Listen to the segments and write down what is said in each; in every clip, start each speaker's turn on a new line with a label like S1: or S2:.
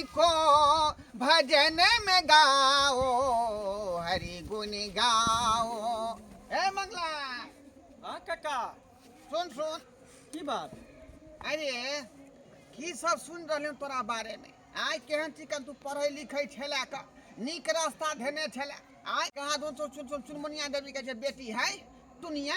S1: हरि को भजन में गाओ, हरि गुण गाओ। ए मंगला।
S2: हाँ काका।
S1: सुन सुन।
S2: की बात?
S1: अरे की सब सुन रहलियौ तोरा बारे में। आइ केहन चिकन तू पढ़ै लिखै छेला का, नीक रास्ता धेने छेला। आइ कहाँ दून चुन चुन चुनमुनिया देवी के जे बेटी है दुनिया,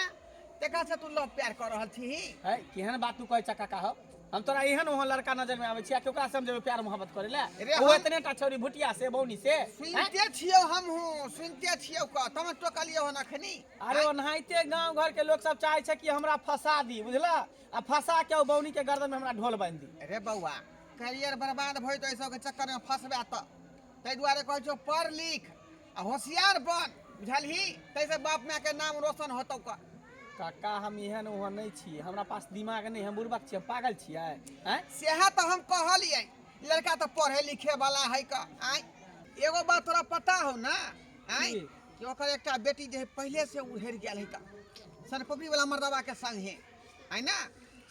S1: तकरा से तू लव प्यार कर रहल छी।
S2: है केहन बात तू कहै छ काका हो? हम तोरा एहन ओहन लड़का नजर में आबै छी कि ओकरा से हम जेबै प्यार मोहब्बत करे ले?
S1: रे
S2: ओ एतने टा छौरी भुटिया से बौनी से, हैं?
S1: सुनते छियौ, हमहूँ सुनते छियौ क तब टोकलियौ हन अखनी।
S2: अरे ओनाहिते गांव घर के लोग सब चाहे छै कि हमरा फंसा दी, बुझला? आ फंसा के ओ बौनी के गर्दन में हमरा ढोल बांधि दी।
S1: अरे बौआ, करियर बर्बाद भऽ जेतौ एहि सबके चक्कर में फंसबे तऽ। ताहि दुआरे कहै छियौ पढ़ लिख आ होशियार बन, बुझलही? ताहिसँ बाप मायके नाम रोशन होतौ क।
S2: काका हम एहन ओहन नहि छी, हमरा पास दिमाग नहि, हम बुड़बक छी, हम पागल छियै आँय?
S1: सएह तऽ हम कहलियै, लड़का तऽ पढ़े लिखे वाला है क। आँय एगो बात तोरा पता हौ ना? आँय
S2: की?
S1: कि ओकर एकटा बेटी जे है पहिले से उधरि गेल है क सनपपड़ी वाला मर्दबा के संगे है ना।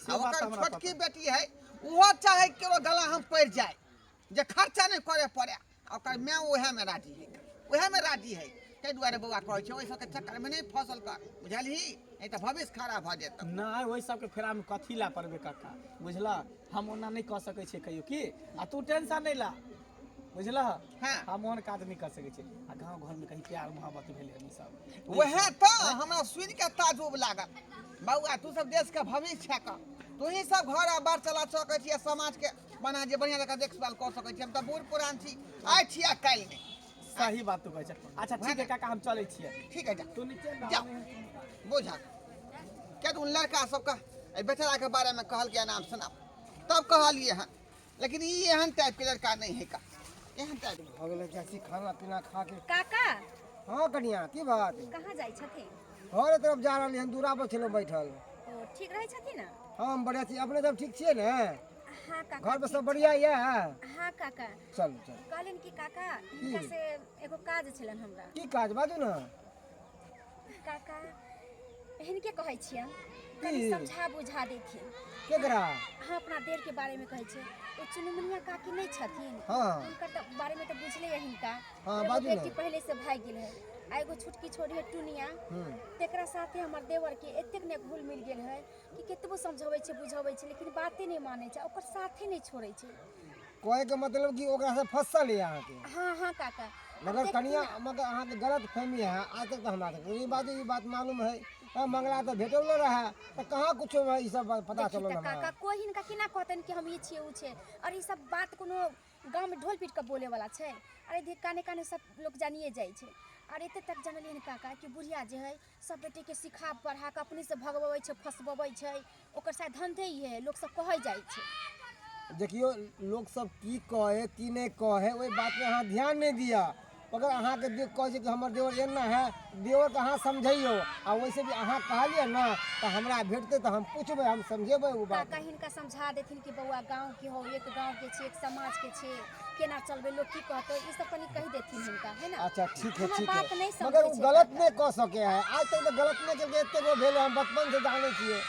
S2: से
S1: आ
S2: बात
S1: ओकर
S2: हमरा
S1: छोटकी
S2: पता।
S1: बेटी है, ओहो चाहे केकरो गला हम पड़ि जाए जे खर्चा नहि करे पड़े, आ ओकर माय उएहमे राजी है, उएहमे राजी है। ताहि दुआरे बौआ कहै छै ओहि सबके चक्करमे नहि फसल कर, बुझलही? नहि तऽ भविष्य खराब भऽ जेतौ।
S2: नहि, ओहि सबके फेरामे कथी लए पड़बै काका, बुझलह? हम ओना नहि कऽ सकै छियै कहियो की, आ तू टेंशन नहि ला, बुझलह?
S1: हाँ।
S2: हम ओहन काज नहि कऽ सकै छियै। आ गाँव घरमे कहीं प्यार मोहब्बत भेलै हन ई सब?
S1: वएह तऽ हमरा सुनि के ताजुब लागल। बौआ तू सब देश के भविष्य छह का, तू ही सब घर आ बार चला सकै छी, समाज के बना जे बढ़िया जकाँ देखभाल कऽ सकै छी। हम तऽ बूढ़ पुरान छी, आइ छी आ काल्हि नहि।
S2: सही बात तू कहै छ। अच्छा ठीक है काका, हम चलै छियै।
S1: ठीक है, जा।
S2: तू नीचे
S1: जा। बुझा क्या तू लड़का सबके एहि बेचाराके बारेमे कहलकै नाम सुनाम तब कहलियै हन, लेकिन ई एहन टाइपके लड़का नहि है का, एहन टाइप
S3: भऽ गेलै। जाइ छी खाना पीना खा के।
S4: काका।
S3: हाँ कनिया, की बात?
S4: कहाँ जाइ छथिन?
S3: घरे तरफ जा रहली हन, दूरा पर छलहुँ बैठल।
S4: ओ ठीक रहै छथिन ने?
S3: हम बढ़िया छी, अपने सब ठीक छियै ने?
S4: हाँ काका।
S3: घर पर
S4: ठीक
S3: सब बढ़िया यऽ?
S4: हाँ काका।
S3: चलू चलू।
S4: कहलिन कि काका, हिनका से एगो काज छलन हमरा।
S3: की काज, बाजू ने।
S4: काका हिनके कहै छियन कनि
S3: की?
S4: समझा बुझा देथिन।
S3: केकरा?
S4: हम अपना देर के बारे में कहै छियै, ओ चुनमुनिया काकी नहि छथिन?
S3: हाँ।
S4: हुनकर तऽ बारे में तऽ बुझले है हिनका।
S3: हाँ,
S4: एगो
S3: बाजू ने।
S4: बेटी पहले से भागि गेल है आ एगो छोटकी छोरी है टुनिया, तेकरा साथे हमर देवर के एतेक ने घुल मिल गेल है कि केतबो समझबै छै बुझबै छै लेकिन बाते नहि मानै छै, ओकर साथे नहि छोड़ै छै।
S3: कहैके मतलब कि ओकरा से फसल है अहाँके?
S4: हाँ हाँ काका।
S3: मगर
S4: देखू
S3: कनिया
S4: ने।
S3: मगर अहाँके गलत फहमी है, आज तक तऽ हमरा तक ई बात मालूम है। हाँ, मंगला तऽ भेटल नहि रहै तऽ कहाँ कुछो ई सब बात पता
S4: देखी
S3: चलल
S4: तऽ
S3: हमरा।
S4: काका, कोइ हिनका केना कहतनि कि हम ई छियै ओ छै, और ई सब बात कोनो गाँवमे ढोल पीट कऽ बोले वाला छै? अरे देख, काने काने सब लोग जानिए जाइ छै। और एते तक जानलियै हन काका कि बुढ़िया जे है सब बेटीके सिखा पढ़ा कऽ अपने से भगबबै छै, फंसबबै छै, ओकर शायद धंधे ही है, लोग सब कहै जाइ छै।
S3: देखियौ, लोक सब की कहै की नहि कहै ओहि बातमे अहाँ ध्यान नहि दिअ। मगर अहाँके जे कहै छै कि हमर देवर एना है, देवरके अहाँ समझैयौ। आ वैसे भी अहाँ कहलियै ने तऽ हमरा भेटतै तऽ हम पुछबै, हम समझेबै ओ बात।
S4: काका हिनका समझा देथिन कि बौआ गाँव के हो, एक गाँव के छै, एक समाज के छै, केना चलबै, लोग की कहतै, ई सब कनि कहि देथिन हिनका, है ना?
S3: अच्छा ठीक है।
S4: हमर
S3: ठीक
S4: बात
S3: है
S4: नहि
S3: मगर
S4: समझै
S3: ओ
S4: छै
S3: गलत
S4: काका।
S3: नहि कऽ सकै है, आज तक तऽ गलत नहि केलकै। एतेक गो भेल, हम बचपन से जानै छियै,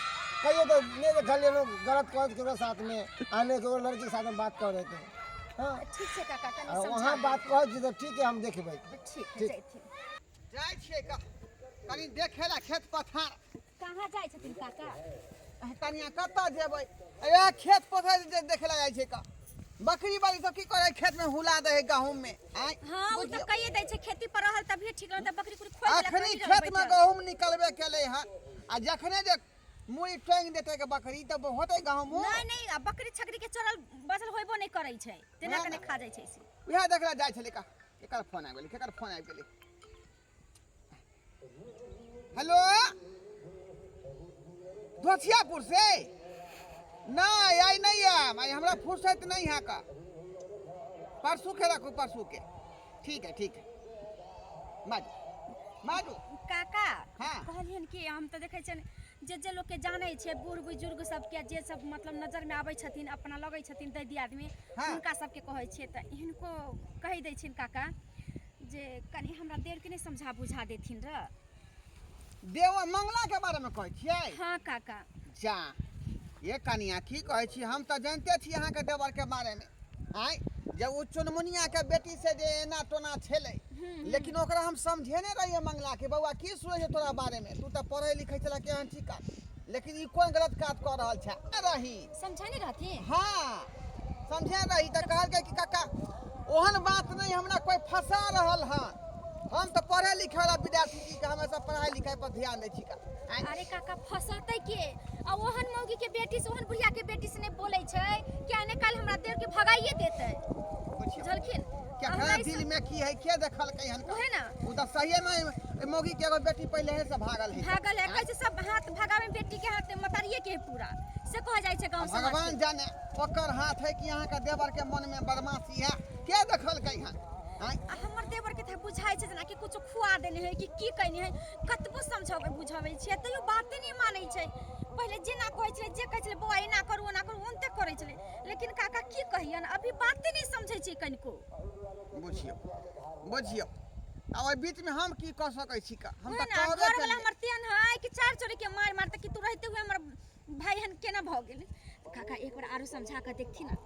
S3: कहियो तऽ नहि देखलियै लोक गलत करत केकरो साथमे, आ नहि केकरो लड़कीके साथमे बात करै तऽ। हाँ
S4: ठीक छै काका, कनि
S3: आ
S4: समझा
S3: वहाँ बात
S4: देथिन।
S3: कहै छी तऽ ठीक है, हम देखबै।
S4: ठीक है।
S3: ठीक।
S4: जैथिन।
S1: जाइ छियै का कनि देखे ला खेत पथार।
S4: कहाँ जाइ छथिन काका?
S1: कनिया कतऽ जेबै, ए खेत पथार जे देखे ला जाइ छै का। बकरी बाली सब की करे, खेत में हुला दे है गहूम में। आँय
S4: हाँ ओ तऽ
S1: बुझियौ।
S4: कहिए दै छै, खेती पर रहल तभिए ठीक रहल, तऽ बकरी कुरी खोलि देलक।
S1: अखनी
S4: तभी रहल
S1: खेत में
S4: बैठल।
S1: गहूम निकलबे केले हन, आ जखने जे मुड़ी टांगि देतै के बकरी तऽ होतै गहूम?
S4: नहीं नहीं, आ बकरी छकरी के चरल बचल होइबो नहीं करै छै, तेना
S1: वएह
S4: कने
S1: ने।
S4: खा जाइ छै से।
S1: उएह देखला जाइ छलै का। केकर फोन आबि गेलै? केकर फोन आबि गेलै? हेलो, धोथियापुर से? नहीं आई नहीं आयब आइ, हमरा फुर्सत नहीं है का। परसू के रखू, परसू के। ठीक है ठीक है, बाजू बाजू।
S4: काका।
S1: हाँ।
S4: कहलियन कि हम तऽ देखै छियनि जे जे लोकके जानै छै, बूढ़ बुजुर्ग सबके जे सब मतलब नजरमे आबै छथिन, अपना लगै छथिन दै दियादमे,
S1: हाँ।
S4: हुनका सबके कहै छियै तऽ हिनको कहि दै छियनि काका जे कनि हमरा देरके नहि समझा बुझा देथिन र।
S1: देव मंगला के बारे में कहै छियै?
S4: हाँ काका।
S1: जा ये कनिया, की कहै छी, हम तऽ जानिते छी अहाँके देवर के बारे में। आँय जे ओ चुनमुनिया के बेटी से जे एना टोना छलै, लेकिन ओकरा हम समझेने रहियै मंगला के, बौआ की सुनै छै तोरा बारे में, तू तऽ पढ़ै लिखै छला केहन ठीक काज, लेकिन ई कोन गलत काज कऽ रहल छै रही।
S4: समझेने रहथिन?
S1: हाँ समझे रही। तऽ कहलकै कि काका ओहन बात नहि, हमरा कोइ फंसा रहल हन, हम तऽ पढ़े लिखे वाला विद्यार्थी छी, हमेशा पढ़ाई लिखाई पर ध्यान दै छी का। आँय?
S4: अरे काका फंसतै के? आ ओहन मौगी के बेटी से, ओहन बुढ़िया के बेटी से नहि बोलै छै कि आने काल हमरा देर के भगाइए देतै।
S1: बुझियौ
S4: बुझलखिन?
S1: केकरा
S4: हमरा ई
S1: दिल में की है, के देखलकै हन?
S4: उहे ना।
S1: ओ तऽ सहिए में मौगी के एगो बेटी पहिले से भागल है।
S4: भागल है, कहै छै सब हाथ भगावे में बेटी के हाथ मतारिये के है पूरा, से कह जाइ छै गांव समाज के।
S1: भगवान जाने ओकर हाथ है कि अहाँ के देवर के मन में बदमाशी है, के देखलकै हन? आँय?
S4: आ हमर देवर के तऽ बुझाइ छै जेनाकि कुछो खुआ देने है कि की कयने है। कतबो समझाबै बुझाबै छियै तैयो बाते नहि मानै छै। पहिले जेना कहै छलै, जे कहै छलै बौआ एना करू ओना करू, ओनते करै छलै। लेकिन काका की कहियन, अभी बाते नहि समझै छै कनिको।
S1: बुझियौ बुझियौ, आ ओहि बीच में हम की कऽ सकै छी का? हम
S4: उहे
S1: तऽ
S4: ना,
S1: कहबे
S4: घरवला
S1: केलियै।
S4: हमर तेहन है कि चार चोरी के मार मारते कि तू रहते हुए हमर भाई हन केना भऽ गेल। काका एक बार आरो समझा कऽ देखथिन ना।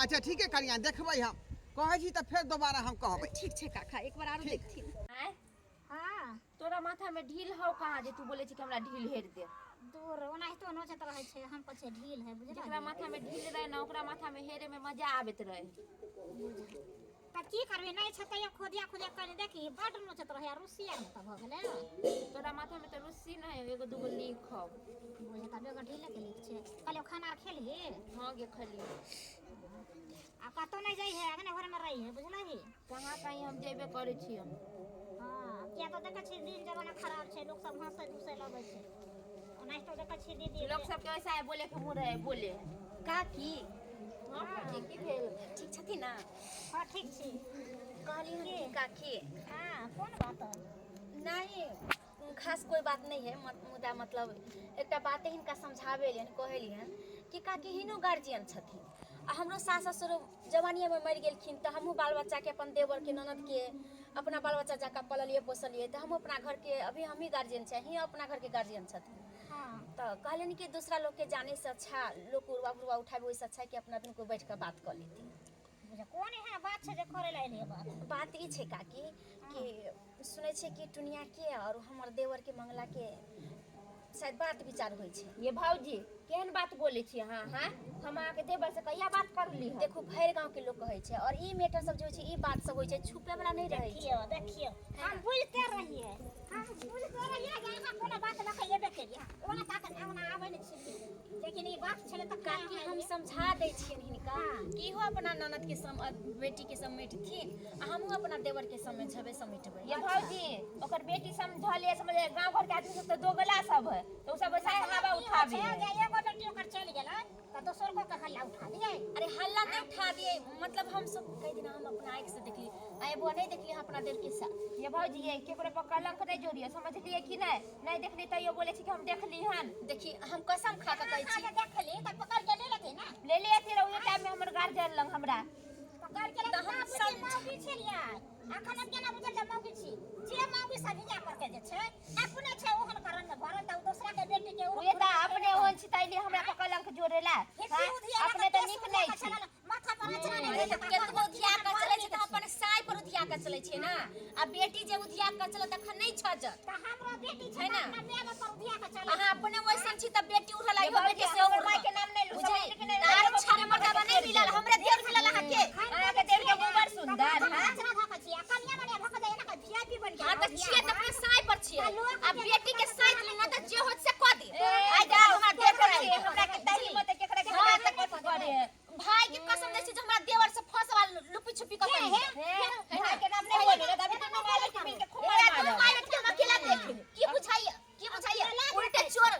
S1: अच्छा ठीक है कनिया, देखबै, हम कहै छी तऽ फेर दोबारा हम कहबै।
S4: ठीक छै काका, एक बार आरो
S1: ठीक।
S4: देखथिन।
S5: आँय?
S6: हाँ।
S5: तोरा माथा में ढील हौ कहाँ जे तू बोले छी कि हमरा ढील हेर दे?
S6: दूर ओनाहितो नोचैत रहै छै, हम कहै छियै ढील है, बुझलही?
S5: जेकरा माथा में ढील रहे ना, ओकरा माथा में हेरे में मजा आबैत रहे।
S6: तऽ की करबै, नहि छै तैयो खोदिया खोदिया कनि देखी, बड्ड नोचैत रहै आ रुसिया ने तऽ भऽ गेलै।
S5: तोरा माथा में तऽ रुस्सी नहि हौ, एगो दूगो लीक हौ।
S6: बुझे तऽ बेगर ढीले के लीक छै। कहलियौ खाना आर खेलही?
S5: हाँ गे खेलियौ।
S6: आ कतौ नहि जइहे, अगने घरमे रहिहे, बुझलही?
S5: कहाँ कहीं हम जेबे करै छियौ।
S6: हँ, किया तऽ देखै छी दिन जमाना खराब छै, लोक सब हँसै दुसै लगै छै। ओनाहितो देखै छी दीदी।
S5: लोक सबके ऐसा है बोले के मुँह रहे बोले।
S4: काकी।
S5: हाँ भौजी की भेल?
S4: ठीक छथिन ना?
S6: हाँ ठीक छी।
S4: कहली हन कि काकी।
S6: हाँ कोन बात?
S4: नहीं खास कोई बात नहीं है, मुदा मतलब एकटा बाते हिनका समझाबै लियन, कहै लियन कि काकी हिनो गार्जियन छथिन आ हमरो सास ससुर जवानिएमे मरि गेलखिन, तऽ हमहूँ बाल बच्चाके अपन देवरके ननदके अपना बाल बच्चा जकाँ पललियै पोसलियै, तऽ हमहूँ अपना घरके अभी हमही गार्जियन छियै, हियाँ अपना घरके गार्जियन छथिन।
S6: हाँ।
S4: तऽ कहलनि कि दूसरा लोकके जानेसँ अच्छा, लोक उड़वा बुड़वा उठाबै, ओहिसँ अच्छा कि अपना दुनू कोइ बैठ कऽ बात कऽ लेती।
S6: बुझ कोन एहन बात छै जे करै लए एलियै बात?
S4: बात ई छै काकी कि सुनै छियै कि टुनियाके आओर हमर देवरके मंगलाके शायद बात विचार होइ छै।
S5: ये भौजी केहन बात बोलै छी अहाँ? हाँ हम अहाँके देवर से कहिया बात करली हन?
S4: देखू भरि गाँवके लोक कहै छै, आओर ई मैटर सब जे होइ छै, ई बात सब होइ छै, छुपै वला नहि रहै छै।
S6: देखियौ देखियौ, हम बुझिते रहियै, हम बुझिते रहियै जे अहाँ कोनो बात लऽ कऽ एबे केलियै। ओना तऽ अखन ओना आबै नहि छियै, लेकिन ई बात छलै तऽ
S4: काकी हम समझा दै छियनि हिनका कि इहो अपना ननदके बेटीके समेटथिन आ हमहूँ अपना देवरके समझेबै समेटबै।
S5: ये भौजी ओकर बेटी समझलियै समझ, गाँव घर के आदमी सब तऽ दोगला सब है, तऽ ओ सब वैसा ही हवा उठाबे
S6: छै
S5: है।
S6: जे एगो बेटी ओकर चलि गेलै तऽ दोसर को के हल्ला उठा दियै।
S4: अरे हल्ला नहीं उठा दिए, मतलब हम सब कई दिन हम अपना आँखि से देखली, आए बुआ नहीं देखली हम अपना देव के साथ।
S5: ये भौजी ये केकरो पर कलंक नहीं जोड़िए, समझलिए कि नहीं? नहीं देखली तैयो बोले छी कि हम देखली हन।
S4: देखी हम कसम खा के कहै
S6: अहाँ
S4: छी।
S6: जे देखली तऽ पकड़ के ले लेती ना।
S5: ले ले अथी रहो, टाइम में हमर गार्जियन लंग हमरा
S6: पकड़ के ले।
S4: तऽ हम
S6: हम
S4: समझ-
S6: मौगी छलियै, अखन हम केना बुझल जे मौगी छी? जे मौगी सब हिया पर के जे छै अपने छै ओहन करन में भरल, तऽ ओ दोसरा के बेटी के
S5: उहे तऽ अपने ओहन छी तैले हमरा पर कलंक जोड़ेला।
S6: हिप्पी उधिया
S5: अपने तऽ नीक नहि छी।
S6: माथा पर अचरा नहि
S4: अरे
S6: छै।
S4: तऽ केतबो उधिया कऽ चलै छै तऽ अपन साय पर उधिया कऽ चलै छै ना, आ बेटी जे उधिया कऽ चलत तखन नहि छजत।
S6: तऽ हमरो बेटी छै
S4: है ना?
S6: अपना माय बाप पर उधिया कऽ चलै।
S4: अहाँ अपने वैसन छी तऽ बेटी उड़ल
S5: ये
S4: आइयो
S5: भौजी,
S4: बेटी से
S5: हमर माय के नाम नहि लू,
S4: बुझै
S5: समझली कि नहि?
S4: आरो छाड़ मर्दाबा नहि मिलल, हमरे देर मिलल अहाँके।
S5: अहाँके देर के गोबर सुंदर।
S6: हाँ अचरा धऽ कऽ छियै, कनिया मनिया भऽ कऽ जाइए ना, वीआईपी बनि गेल।
S4: हाँ तऽ छियै तऽ अपने साय पर छियै, आ बेटी के साथ लेना तऽ जे होत से कऽ दे।
S5: ए,
S4: आइ दाल हमरा देर पर
S5: देखै छियै, हमरा के तही मत केकरा के
S4: हाँ,
S5: हमरा के कथी करे है।
S4: भाई के कसम दै छी जे हमरा देवर से फंसवा लुपी छुपी कऽ करी।
S5: हे, भाई के नाम नहीं बोलो ना, तभी दुनू माय बेटी मिलके खूब
S4: ए,
S5: मार
S4: दुनू
S5: मारब।
S4: माय बेटी के हम अकेला देख लेब। की बुझाइए, की बुझाइए? उल्टे चोर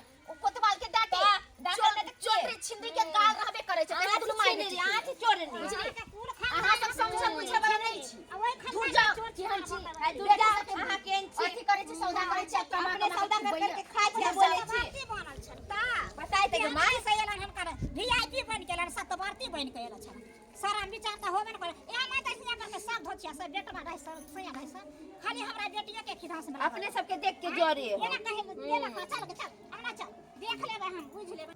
S4: कोतवाल के डांटे,
S5: डांटे
S4: चोर
S5: तऽ के?
S4: चोर छिंदी के गाल रहबे करै छै,
S5: अहाँ
S4: दुनू माय बेटी।
S5: अहाँ छी चोरनी।
S4: बुझली?
S6: कुल
S4: अहाँ सब समझे बुझे वाला नहीं छी।
S6: आ ओहि
S4: दूर
S6: खानदान
S4: जाओ,
S6: के चोर
S4: केहन छी?
S6: छिनार
S5: दूर जाओ, अहाँ केहन छी?
S4: अथी करै छी, सौदा करै छी, आ कमा
S5: अपने
S4: कमा
S5: सौदा
S4: के
S5: कर
S4: खुबैया।
S5: करके खाइ छी आ बोलै छी।
S6: सतवर्ती बनल छल ता
S5: बताइ तऽ गे माय।
S6: से एलन हुनकर वीआईपी बनि गेलन, सतवर्ती बनि के एलन छल। सारा विचार तऽ होबे ने करे। ए नहि तऽ हियाँ करके सब धोचिया सब बेटवा ढाई सौ सैया ढाई सौ, खाली हमरा बेटिये के खिधास में
S5: अपने सबके देख के जरे हो।
S6: एना कहे देलक। चल चल अंगना चल, देख लेबै हम, बुझि लेबै।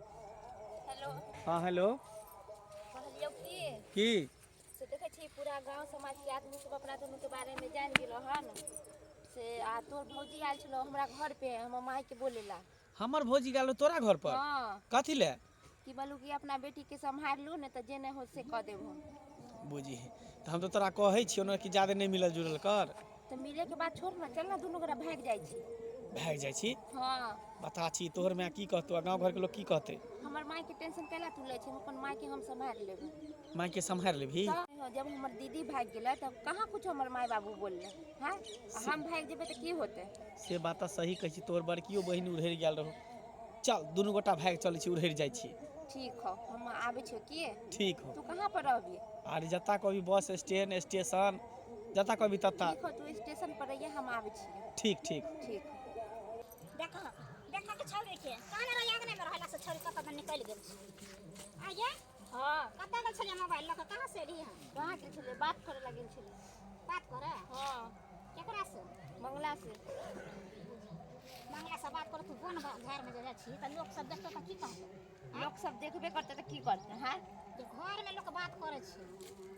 S4: हेलो।
S2: हाँ हेलो।
S4: कहलियौ की
S2: की
S4: से
S5: देखै छी पूरा गांव समाज के आदमी सब अपना दुनू के बारे में जान गेलो हन से। आ तोर भौजी आयल छलो हमरा घर पे हमर माय के बोलेला।
S2: हमर भौजी गेल तोरा घर पर?
S5: हाँ।
S2: कथी ले?
S5: की बोलू कि अपना बेटी के सम्हार लू, नहीं तो जे नहीं हो से कह देबो।
S2: बुझी तऽ हम तऽ तोरा कहै छियौ ने कि जादे नहि मिलल जुलल कर।
S5: तो मिले के बाद छोड़ ना, चल ना दुनू गोरा भागि जाइ छी।
S2: भागि जाइ छी?
S5: हाँ।
S2: बता छी तोहर माय की कहतौ आ गाँव घरके लोक की कहतै?
S5: हमर माय के टेंशन कैला तू लै छी, हम अपन माय के हम सम्हारि लेबै।
S2: माय के सम्हारि लेबही?
S5: तऽ जब हमर दीदी भागि गेलै तब कहाँ कुछ हमर माय बाबू बोललै। हाँ, हम भागि जेबै तऽ की होतै?
S2: से बात तऽ सही कहै छी, तोहर बड़कियो बहिन उधरि गेल रहौ। चल दुनू गोटा भागि चलै छी, उधरि जाइ छी।
S5: ठीक हौ, हम आबै छियौ की?
S2: ठीक हौ।
S5: तू कहाँ पर रहबी?
S2: अरे जतऽ कहबी बस स्टैंड स्टेशन जतऽ कहबी ततऽ।
S5: ठीक हौ, तू स्टेशन पर रहिए, हम आबै छियौ।
S2: ठीक ठीक।
S5: ठीक।
S6: देखो देखो के छौरी के कहने रही आंगने में रहला से छौरी कतऽ दन निकलि गेल छै। आइए।
S5: हाँ।
S6: कतऽ गेल छलियै मोबाइल लऽ कऽ, कहाँ से एलियै हन?
S5: कहाँ गेल छलियै, बात करे लए गेल छलियै।
S6: बात करे?
S5: हाँ।
S6: केकरा से?
S5: मंगला से।
S6: मंगला से बात कर? तू वन झाड़ में जे जाइ छी तऽ लोक सब देखतौ तऽ की कहतौ?
S5: लोक सब देखबे करतै तऽ की करतै? हाँ,
S6: जे घर में लोक बात करै छै।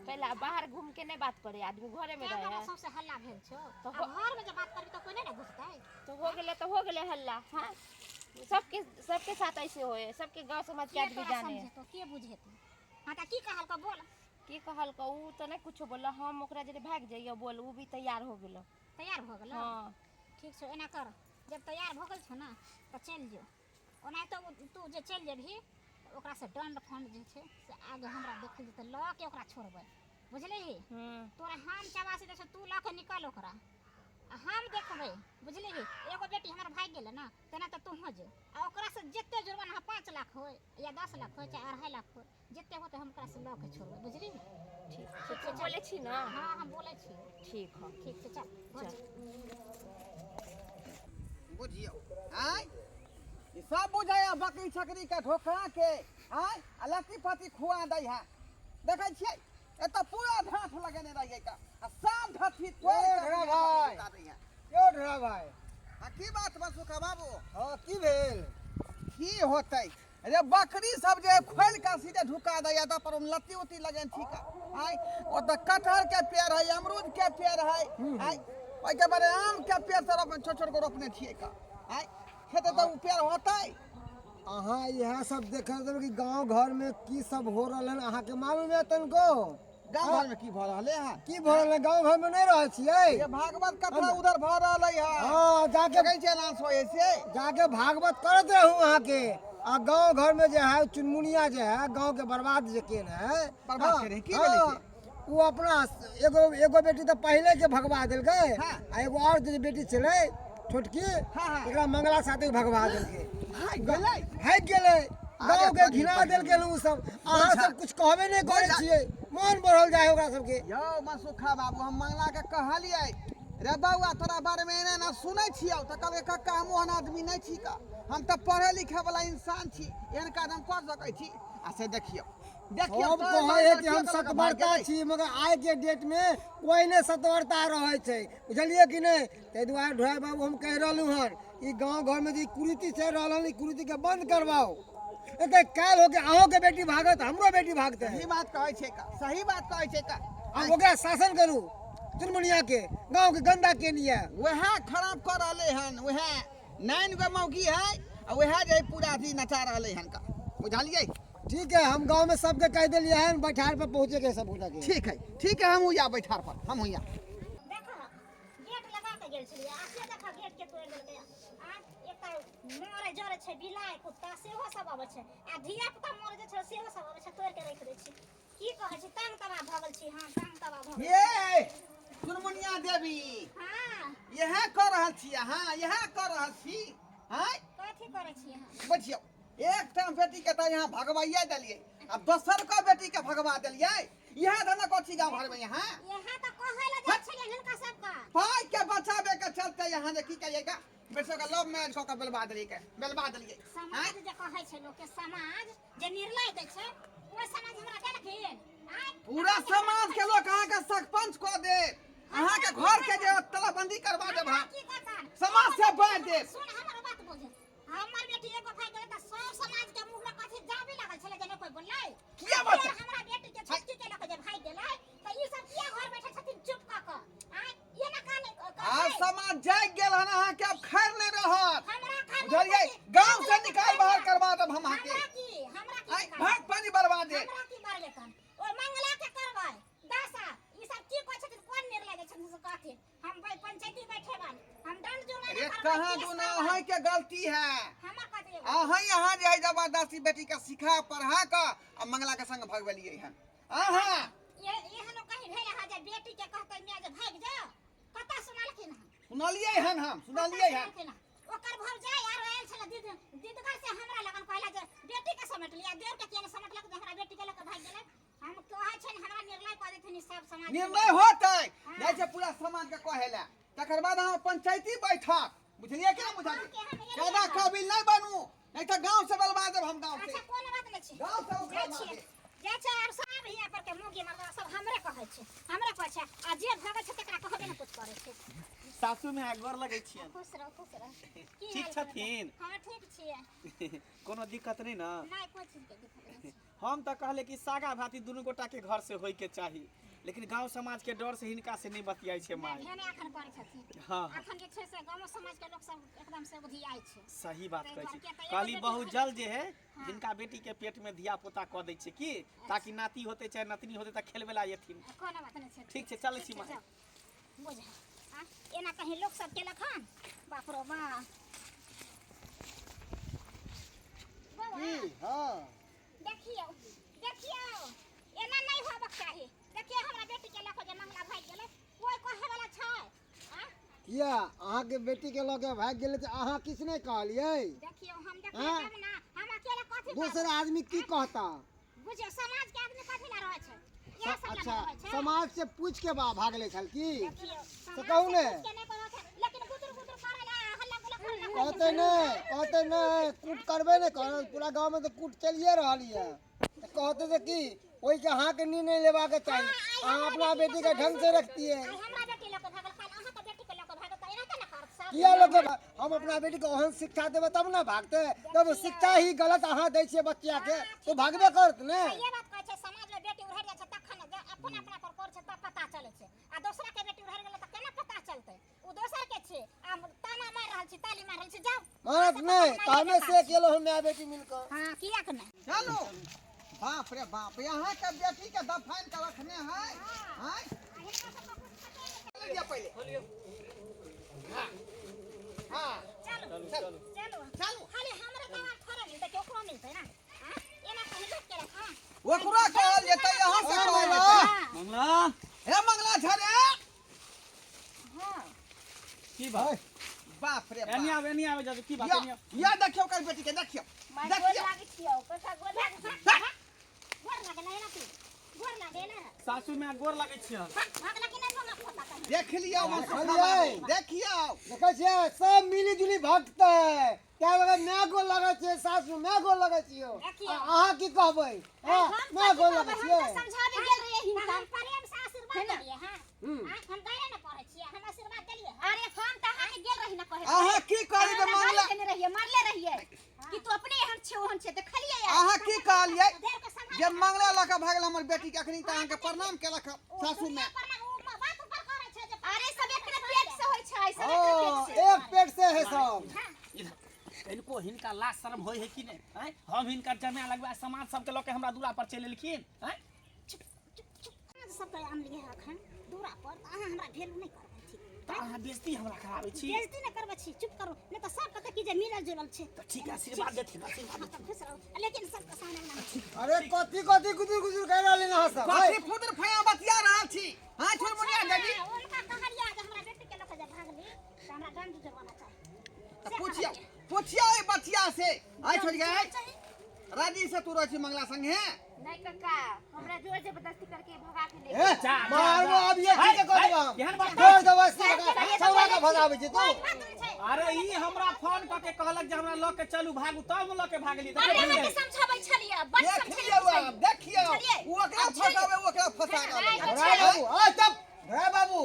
S5: कैला बाहर घूम के नहीं बात करे आदमी, घरे में
S6: तें
S5: रहे
S6: दुआरे
S5: है।
S6: सौंसे हल्ला भेल छौ।
S5: तऽ
S6: आ घर में जे बात करबी तऽ कोइ नहि ने बुझतै।
S5: तो हो गेलै तऽ हो गेलै हल्ला। हाँ, सबके सबके साथ ऐसे होए, सबके गांव समाज के
S6: के
S5: आदमी
S6: तोरा
S5: जाने है।
S6: समझेतौ, के बुझेतौ? हाँ तऽ की कहलकौ बोल।
S5: की कहलकौ? उ तऽ नहीं कुछो बोलल, हम ओकरा जरे भागि जइयो बोल, उ भी तैयार हो गेलो।
S6: तैयार भऽ गेलौ?
S5: हाँ।
S6: ठीक छौ, एना कर, जब तैयार भऽ गेल छौ ने तऽ चलि जो। ओनाहितो तू जे चलि जेबही तऽ ओकरासँ दण्ड फण्ड जे छै से आगे हमरा देखल जेतै, लऽ के ओकरा छोड़बै, बुझलिही? तोरा हम चबासी दै छियौ, तू लऽ के निकल ओकरा आ हम देखबै, बुझलिही? एगो बेटी हमर भागि गेलै ने, तेना तऽ तूहों जो आ ओकरासँ जते जुर्माना 5 लाख होय या 10 लाख होय चाहे 2.5 लाख होय, जते होतै हम ओकरासँ लऽ के छोड़बै, बुझलिही?
S5: ठीक छै, तू बोलै छी ने?
S6: हाँ, हम बोलै छी।
S5: ठीक हौ।
S6: ठीक छै, चल घर
S5: चल।
S1: बुझियौ आँय, ई सब बुझैया बकरी छकरी के ढोकरा के आँय आ लत्ती फत्ती खुआ दै है। देखै छियै एतऽ पूरा ढाठ लगेने रहियै का आ सब ढट्ठी तोड़ि
S3: ए,
S1: कऽ
S3: ढोरा
S1: अपने
S3: भाइ।
S1: ढुका दै है।
S3: यौ ढोरा भाइ।
S1: आ की बात बा सुखा बाबू?
S3: हाँ, की भेल?
S1: की होतै रे, बकरी सब जे खोलि कऽ सीधे ढुका दैया तऽ पर लत्ती उत्ती लगेने छी का आँय। ओतऽ कटहर के पेड़ है, अमरूद के पेड़ है आँय, ओहिके बाद आम के पेड़ सब रोपने, छोट छोट गो रोपने छियै का आँय, खेतै तऽ ओ पेड़ होतै।
S3: अहाँ इएह सब देखल देबै कि गाँव घरमे की सब हो रहल हन, अहाँके मालूम है तनिको?
S1: गाँव घर में की भऽ रहलै है?
S3: की भऽ रहल है? गाँव घरमे नहि रहै छियै?
S1: ये भागवत कथा उधर भऽ रहलै है।
S3: हाँ, जाके
S1: देखै छियै एनाउंस होइ है से।
S3: जाके भागवत करैत रहू अहाँके। आ गाँव घरमे जे है चुनमुनिया जे है गाँवके बर्बाद जे केने है।
S1: बर्बाद
S3: हाँ,
S1: केने, की
S3: हाँ,
S1: भेलै से?
S3: ओ अपना एगो एगो बेटी तऽ पहिले के भगवा देलकै।
S1: हाँ।
S3: आ एगो और जे बेटी छलै छोटकी,
S1: हाँ, हाँ।
S3: एकरा मंगला साथे भगवा देलकै।
S1: भागि गेलै?
S3: भागि गेलै, गाँव के
S1: बड़ी
S3: घिना
S1: बड़ी।
S3: देलकै ओ सब। अहाँ सब कुछ कहबे नहि करै छियै, मन बढ़ल जाइ है ओकरा सबके।
S1: यौ मनसुखा बाबू, हम मंगला के कहलियै रे बौआ तोरा बारे में एना एना सुनै छियौ, तऽ कहलकै कक्का हम ओहन आदमी नहि छी का, हम तऽ पढ़े लिखे वाला इंसान छी, एहन काज हम कऽ सकै छी? आ से देखियौ देखियौ
S3: सब
S1: तोरा
S3: कहै
S1: बारे
S3: है
S1: में
S3: कि हम
S1: के लऽ कऽ भागि
S3: सतवर्ता
S1: गेलै?
S3: छी, मगर आइ के डेट में कोइ नहि सतवर्ता रहै छै, बुझलियै कि नहि? ताहि दुआरे ढोरा बाबू हम कहि रहलहुँ हन, ई गाँव घरमे जे ई कुरीति चलि रहल हन, ई कुरीतिके बंद करवाउ। एते काल्हि होके अहूँके बेटी भागत, हमरो बेटी भागतै।
S1: सही बात कहै छै का, सही बात कहै छै का।
S3: आब ओकरा शासन करू चुनमुनिया के, गाँव के गंदा केलिए।
S1: वएह खराब कऽ रहलै हन, वएह 9 गो मौगी है आ वएह जे है पूरा अथी नचा रहलै हन का, बुझलियै?
S3: ठीक है, हम गाँव में सबके कहि देलियै हन बैठार पर पहुँचे के सब गोटा के।
S1: ठीक है, ठीक है, हम हुआ बैठार पर, हम हुआ।
S6: देखो गेट लगा के गेल छलियै आ से देखो गेट के तोड़ि देलकै। आ एकटा मरे जरे छै बिलाइ कुत्ता सेहो सब अबै छै आ धिया पुता मरे जे छै सेहो सब अबै छै, तोड़ि के राखि दै छै। की कहै छी, तंग तबाह भऽ गेल छी हम, तंग तबाह भऽ गेल।
S1: ये चुनमुनिया देवी।
S6: हाँ।
S1: इएह कऽ रहल छी अहाँ, इएह कऽ रहल छी आँय?
S6: कथी करै छी अहाँ?
S1: बुझियौ, एकटा बेटी के तऽ यहाँ भगवाइए देलियै आ दोसर के बेटी के भगवा देलियै, इएह धन कथी गाँव घर में यहाँ?
S6: यहाँ तऽ कहै लए जाइ छलियै हिनका सबके।
S1: पाइ के बचाबे के चलते यहाँ जे की करियै का, बेटो के लव मैरिज कऽ के बेलबा देलियै के, बेलबा देलियै।
S6: समाज जे कहै छै लोक के, समाज जे निर्णय दै छै ओहि समाज हमरा देलखिन आँय?
S1: पूरा समाज के लोक अहाँके सरपंच कऽ देत, अहाँके घर के जे तालाबंदी करवा देब,
S6: हमरा
S1: अहाँ
S6: की कहतन?
S1: समाज से बाँटि देब।
S6: सुन हमर बात बुझ, हमर बेटी एगो भागि गेलै तऽ सब समाज के मुँह में कथी जाबी लागल छलै जे नहि कोइ बोललै?
S1: किया
S6: आ
S1: बात?
S6: फेर हमरा बेटी के छोटकी के लऽ के जे भागि गेलै तऽ
S1: हम अहाँके।
S6: हमरा की, हमरा की
S1: आइ
S6: निकालतै?
S1: भाग पानी बर्बाद है।
S6: हमरा की बरलेतन? ओहि मंगला के करबै दशा। ई सब की कहै छथिन, कोन निर्णय लै छथिन से कहथिन। हम पंचायती बैठेबनि, हम दंड जुर्माना
S1: अरे
S6: करबै,
S1: कहाँ
S6: केस
S1: दुना
S6: करबै।
S1: अहीं के गलती है।
S6: हमर कथी?
S1: अहीं यहाँ जे है जबरदस्ती बेटी के सिखा पढ़ा कऽ आ मंगला के संग भगवेलियै हन अहाँ।
S6: एहनो कहीं भेल है जे बेटी के कहतै माय जे भागि जाओ? कतऽ सुनलखिन हन?
S1: सुनलियै हन, हम सुनलियै हन।
S6: सुनलखिन हन? ओकर भौजाइ आर आयल छलै दीदगर से हमरा लगन, कहला जे बेटी के समेट लिया, देव के किया ने समेटलक जे हमरा बेटी के लऽ के भागि गेलै। हम कहै छियनि, हमरा निर्णय कऽ देथिन ई सब समाज।
S1: निर्णय होतै, जाइ छै पूरा समाज के कहै लए, तकर बाद अहाँ पंचायती बैठक, बुझलियै कि नहि बुझलियै? ज्यादा काबिल नहि बनू, नहीं तऽ गाँव से बलवा देब हम गाँव से।
S6: अच्छा, कोनो बात नहि छै।
S1: गाँव से उखाड़
S6: जाइ छियै,
S1: देब।
S6: जाइ छै। आर सब हियाँ पर के मौगी मर्दा सब हमरे कहै छै, हमरे कहै छै, आ जे भगै छै तकरा कहबे ने कुछ करै छै।
S2: सासू में गोर लगै छियनि।
S6: खुश रहो, खुश रहो। की
S2: ठीक
S6: हाल
S2: छथिन?
S6: समाचार? हँ, ठीक छियै।
S2: कोनो दिक्कत नहि ने?
S6: नहि, कोइ चीजके दिक्कत नहि छै।
S2: हम तऽ कहले कि सागा भाती दुनू गोटा के घर से होय के चाही, लेकिन गांव समाज के डर से हिनका से नहीं बतियाई छै
S6: नहि
S2: माय।
S6: भेने एखन करै छथिन।
S2: हाँ।
S6: एखन जे छै से गामो समाज के लोक सब एकदम से उधियाइ छै।
S2: सही बात
S6: ताहि
S2: कहै छी।
S6: दुआरे किया तऽ एगो
S2: कहली
S6: बेटी
S2: बहुत
S6: खाली-
S2: जल्द जे है
S6: हाँ।
S2: जिनका बेटी के पेट में धिया पुता कऽ दै छै की, ताकि नाती होते चाहे नतनी होते तऽ खेलबे ला एथिन।
S6: कोनो बात नहि छै।
S2: ठीक छै, चलै छी
S6: ठीक छै,
S2: माय।
S6: जाउ। बुझ आ एना कहीं लोक सब केलक हन, बाप रो बा। बौआ,
S3: की? हँ।
S6: देखियौ, देखियौ, एना नहि होबक चाही। देखियौ, हमरा बेटी के लऽ कऽ जे मंगला भागि गेलै, कोइ कहै वाला छै आ?
S3: किया, अहाँके बेटीके लऽ के भागि गेलै तऽ अहाँ किछु नहि कहलियै?
S6: देखियौ, हम देखियौ
S3: हाँ?
S6: तब ने हम अकेले कथी
S3: दोसर
S6: करबै?
S3: आदमी की कहता?
S6: बुझियौ, समाज के आदमी कथी ला रहै छै? इएह सब ला
S3: अच्छा,
S6: ने रहै छै।
S3: समाज से पूछ के बा भागले छल की?
S6: देखियौ, समाज
S3: कहू
S6: से
S3: ने।
S6: पूछ के नहि कहै छै, लेकिन गुदुर गुदुर करै ला, हल्ला गुल्ला करै ला।
S3: कहते नहि, कहते नहि, कूट करबे नहि करत। पूरा गाँवमे तऽ कूट चलिए रहल यऽ, तऽ कहते तऽ की ओहिके अहाँके निर्णय लेबाक चाही। अहाँ अपना बेटीके ढंग से रखतियै।
S6: आइ हमरा बेटी लऽ कऽ भागल, काल्हि अहाँके बेटी के लऽ कऽ भागल, तऽ एनाहिते ने करत सब?
S3: किया लोक, हम अपना बेटीके ओहन शिक्षा देबै तब ने भागतै? तब शिक्षा ही गलत अहाँ दै छियै बच्चाके तऽ भागबे करत ने।
S6: सहिए बात कहै छै। समाजमे बेटी उड़हरि जाइ छै तखन जे अपन अपना पर करै छै तब पता चलै छै, आ दोसरा के बेटी उड़हरि गेलै तऽ केना पता चलतै? ओ दोसर के छै आ ताना मारि रहल छी, ताली मारि रहल छी। जाउ।
S3: मारत नहि, तऽ हमे से केलहुँ हम माय बेटी मिलकऽ।
S6: हँ, किएक नहि?
S1: चलू। बाप रे बाप, यहाँ के बेटी के दफाइन के रखने है। हैं, लिअ पहिले। हाँ हाँ,
S6: चलू
S1: चलू।
S6: चलू।
S1: चलू।
S6: खाली हमरा दवा थोड़े मिलतै कि ओकरो मिलतै ना? हाँ, एना कहीं लोक के रख। हाँ।
S1: ओकरो कहल जेतै, यहाँ से कहल जेतै।
S6: हाँ।
S2: मंगला।
S1: हे मंगला झरे।
S6: हाँ।
S2: की बात?
S1: बाप रे
S2: एनी
S1: बाप।
S2: आवे, एनी आवे जादू, की बात?
S1: या
S2: एनी आवे।
S1: या, देखियौ ओकर बेटी के, देखियौ।
S5: माय, गोर
S1: देखियौ।
S5: लागै छियौ कका, गोर लागै छियौ।
S6: गोर लागे ना एना की? गोर लागे ना?
S2: सासू में गोर लगै छियनि।
S6: भागला कि नहि मंगला खोता कहीं?
S1: देख लियौ
S3: देखलियै?
S1: देखियौ।
S3: देखै छियै, सब मिली जुली भगतै तै बगैर। माय गोर लगै छियै सासु, माय गोर लगै छियौ।
S6: देखियौ।
S3: आ अहाँ की कहबै? हँ,
S4: हम
S3: माय
S4: कथी
S3: गोर
S4: कहबै?
S3: लगै
S4: हम
S3: छियै।
S4: तऽ समझाबे गेल रहियै हिनका।
S6: हम प्रेम से आशीर्वाद
S4: है ना?
S6: देलियै। हाँ।
S3: हम्म।
S6: हाँ, हम गायरे ने पढ़ै छियै, हम आशीर्वाद देलियै।
S4: अरे, हम तऽ अहाँके गेल रही ने कहे।
S1: अहाँ की कहली जे
S4: अहाँ हमरा
S1: मंगला
S4: गाली देने रहियै, मारले रहियै कि तू अपने एहन छै ओहन छै, देखलियै यार।
S1: अहाँ की कहलियै
S6: देर के संभाल।
S1: जे मंगला लऽ कऽ भागल हमर बेटी के? अखनी तऽ अहाँके प्रणाम केलक सासू में।
S6: पर ना ओ बात ऊपर करै छै जे
S4: अरे, सब एकरे पेट से होइ छै, सब एकरे पेट
S3: हँ,
S4: से।
S3: एक पेट से है सब।
S2: इधर इनको हिनका लाज शर्म होइ है कि नहि? आँय, हम हिनकर जमाए लगबै आ समाज सबके लऽ के हमरा दूरा पर चलि एलखिन? आँय।
S6: चुप चुप चुप। सबके आनलियै अखन दूरा पर तऽ अहाँ हमरा भेलू नहि करबै, ठीक?
S2: तऽ अहाँ बेइज्जती हमरा कराबै छी।
S6: बेइज्जती नहि करबै छी, चुप करू, नहि तऽ सब कहतै कि जे मिलल जुलल छै।
S2: तऽ ठीक है, आशीर्वाद देथिन, आशीर्वाद।
S6: हँ, तऽ खुश रहू, लेकिन सबके सामने नहि।
S3: अरे, कथी कथी गुजुर गुजुर कहि रहली अहाँ सब?
S1: कथी फुदर फया बतिया रहल छी? हाँ, छोड़ मुनिया देवी।
S6: हुनका कहलियै जे हमरा बेटी के लऽ कऽ जे भागली तऽ हमरा दंड जुर्माना चाही।
S1: तऽ पुछिया, पुछिया ओहि बचिया से। आइ छोड़ गए, राजी से तू रहै छी मंगला संगे?
S5: नहीं काका, हमरा जोर जबरदस्ती करके भगा के ले
S3: ए,
S2: जा, जा,
S3: मारबो
S2: जा।
S3: अब ये की के
S2: है,
S3: करबो हम?
S2: केहन बात?
S3: जोर जबरदस्ती छौड़ा के भगाबै छी तू?
S6: बात नहि छै।
S2: अरे, ई हमरा फोन कऽ के कहलक जे हमरा लऽ के चलू भागू, तब हम लऽ के भागली।
S4: अरे, अहाँके समझाबै छलियै, बड
S1: देख
S4: समझेलियै।
S1: लियौ आब, देखियौ।
S4: बुझलियै?
S1: ओ ओकरा फसाबै, ओकरा फसा रहलै।
S3: भरा बाबू, आ चुप भरा बाबू।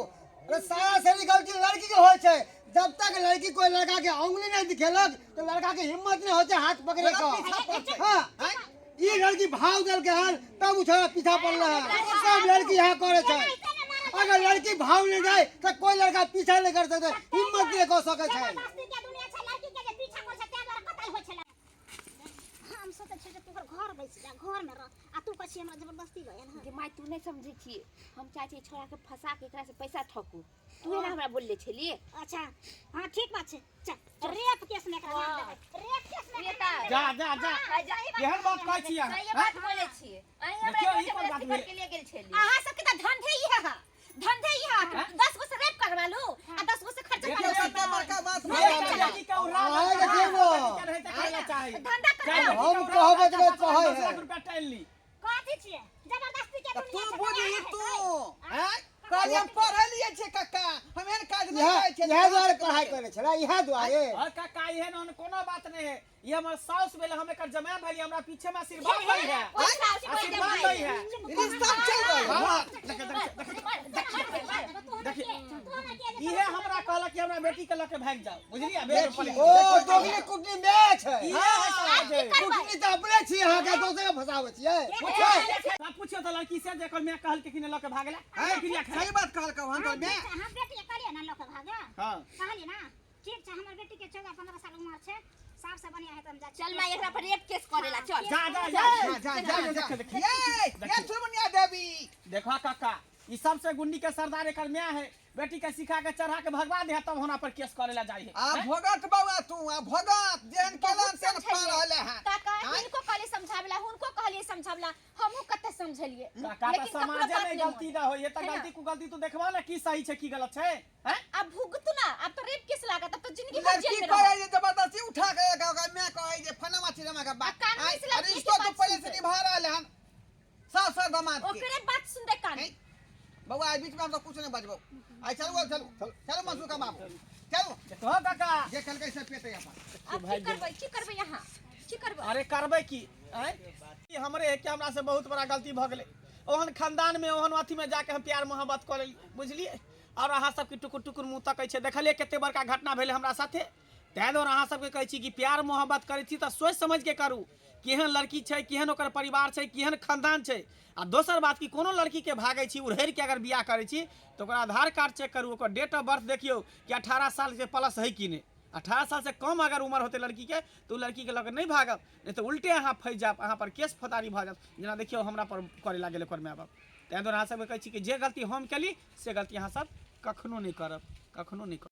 S3: अरे, सारा शरीर गलती लड़की के होइ छै। जब तक लड़की कोई लड़का के उंगली नहीं दिखेलक तो लड़का के हिम्मत नहीं होते हाथ पकड़े का।
S1: पीछा पड़तै।
S3: हाँ, ई लड़की भाव दल के हन तब उ छोरा पीछा पड़ल है। सब लड़की यहाँ करे छै। अगर लड़की भाव नहीं जाए तो कोई लड़का पीछा नहीं कर सकते, हिम्मत नहीं कर सके छै।
S6: जबरदस्ती के दुनिया छै। लड़की के जे पीछा करै छै ताहि दुआरे कतल होइ छलै। हम ने रह आ तू कहै छी हमरा जबरदस्ती लऽ आयल हँ।
S5: गे माय तू नहि समझै छी हम चाहै छी छोड़ा के फंसा के एकरा से पैसा ठकू तू एना हमरा बोलले छलिए
S6: अच्छा हाँ ठीक बात छै चल रेप केस में एकरा नाम देबै रेप केस में
S5: नेता
S2: जा जा जा केहन बात कहै छी अहाँ
S5: सही बात बोले छियै अहीं हमरा
S2: देखियौ, ई कोन बात
S5: जबरदस्ती
S2: भेलै?
S5: करके ले गेल छलियै
S4: अहाँ सबके तऽ धंधे इहे है धंधे इहे है 10 गो से रेप करवा लू आ 10 गो से खर्चा
S1: देखियौ
S4: करवा लू
S1: कते बड़का बात भऽ
S2: एक
S1: गेलै।
S2: लड़की के उड़ा
S3: अहाँ देखियौ ने।
S2: रहै तऽ खाय ला चाही
S4: धंधा करवा लू।
S3: हम कहबै तऽ कहै
S2: 10
S3: है
S2: लाख रुपया टाइल ली
S6: कथी छियै जबरदस्ती के
S1: तऽ
S6: दुनिया
S1: तू
S6: छै,
S1: बुझही
S6: तैयार
S1: तू
S6: हेतै।
S1: आँय कहलियै हम पढ़ल लिए छियै कक्का हम एहन काज नहि
S3: इएह
S1: करै छियै
S3: इएह दुआरे पढ़ाइ करै छलै इएह दुआरे
S2: और काका एहन ओहन कोनो बात नहीं है ये हमर साउस भेल हम एकर जमाय भेली हमरा पीछे में आशीर्वाद दै है
S5: कोई साउस कोई
S2: आशीर्वाद
S5: जमाई
S2: दै है
S1: रिश्ता चल रहल है।
S2: हाँ, देख, देख, देख,
S6: देखिए
S2: इहे हमरा कहलक कि हमरा बेटी के लऽ के भागि जाओ बुझलियै बेर पर
S3: ओ दोगली कुटनी में छै
S2: इहे है सब जे।
S3: कुटनी तऽ अपने छी अहाँके दोसर के फसाबै छियै
S2: पूछियो पूछियो तऽ लड़की से जे मैं कहल के कि ने लऽ के भागला
S1: आँय,
S2: क्रिया खाय
S1: सही बात कहलकौ हन तोर माय
S6: हम बेटी के कहलियै ना लऽ के भागे
S2: हां
S6: कहलियै ना ठीक छै हमर बेटी के 14 15 साल उम्र छै साफ से बढ़िया हेतै हम जाइ छी
S5: चल माय एकरा पर रेप केस करेला चल
S2: जा जा जा
S1: जा जा जा जा ये ये सुरमनिया देवी
S2: देखा काका ई सबसे गुंडी के सरदार एकर माय है बेटी के सिखा के चढ़ा के भगवा दे तब होना पर केस करेला जाइ है
S1: आ भगत बौआ तू आ भगत जेहन केलन तेहन पा रहले हैं
S4: काका
S1: आँय?
S4: हिनको कहलिए समझावला हुनको कहलिए समझावला हमहूँ कते समझलिए
S2: काका तऽ
S4: लेकिन ककरो
S2: समाजे
S4: बात
S2: में
S4: नहि
S2: गलती ना होई है तऽ
S4: है ना?
S2: गलती कु गलती तू देखबा ना की सही छै की गलत छै हैं
S4: अब भुगतू ना अब तो रेप केस लागत अब तो जिंदगी भर
S1: लड़की
S4: जेल में
S1: कहै
S4: रहब
S1: जे जबरदस्ती उठा के ओकरा माय कहै जे फलाना चिलाना के बात
S4: आ कानून
S1: आँय,
S4: से लड़की
S1: अरे
S4: के
S1: रिश्तो तू
S4: बात
S1: पहले से
S4: सुनतै।
S1: निभा रहले हन साफ साफ दामाद के
S4: ओकरे बात सुनते कान
S1: नहीं बउआ एहि बीच में हम सब कुछ नहीं बजबो आई चलू चलू चलू मंसूर का बाबू चलू
S2: देखो काका
S1: जे कहलकै से पेटे अपन
S4: अब की करबै की करबै यहाँ की करबै
S2: अरे करबै की आँय? ई हमरे है कि हमरा से बहुत बड़ा गलती भऽ गेलै ओहन खानदान में ओहन अथी में जाके हम प्यार मोहब्बत कऽ लेली बुझलियै और अहाँ सबके टुकुर टुकुर मुँह तकै छै देखलियै कते बड़का घटना भेलै हमरा साथे ताहि दुआरे अहाँ सबके कहै छी कि प्यार मोहब्बत करै छी तऽ सोचि समझिके करू केहन लड़की छै केहन ओकर परिवार छै केहन खानदान छै आ दोसर बात कि कोनो लड़कीके भागै छी उड़हरिके अगर बियाह करै छी तऽ ओकर आधार कार्ड चेक करू ओकर डेट ऑफ बर्थ देखियौ कि 18 सालके प्लस है कि नहि 18 सालसँ कम अगर उम्र होतै लड़कीके तऽ ओ लड़कीके लऽ कऽ नहि भागब नहि तऽ उल्टे अहाँ फँसि जायब अहाँ पर केस फौजदारी भऽ जायत जेना देखियौ हमरा पर करय लागल ओकर माय बाप ताहि दुआरे अहाँ सबके कहै छी कि जे गलती हम केली से गलती अहाँ सब कखनो नहि करब कखनो नहि करब।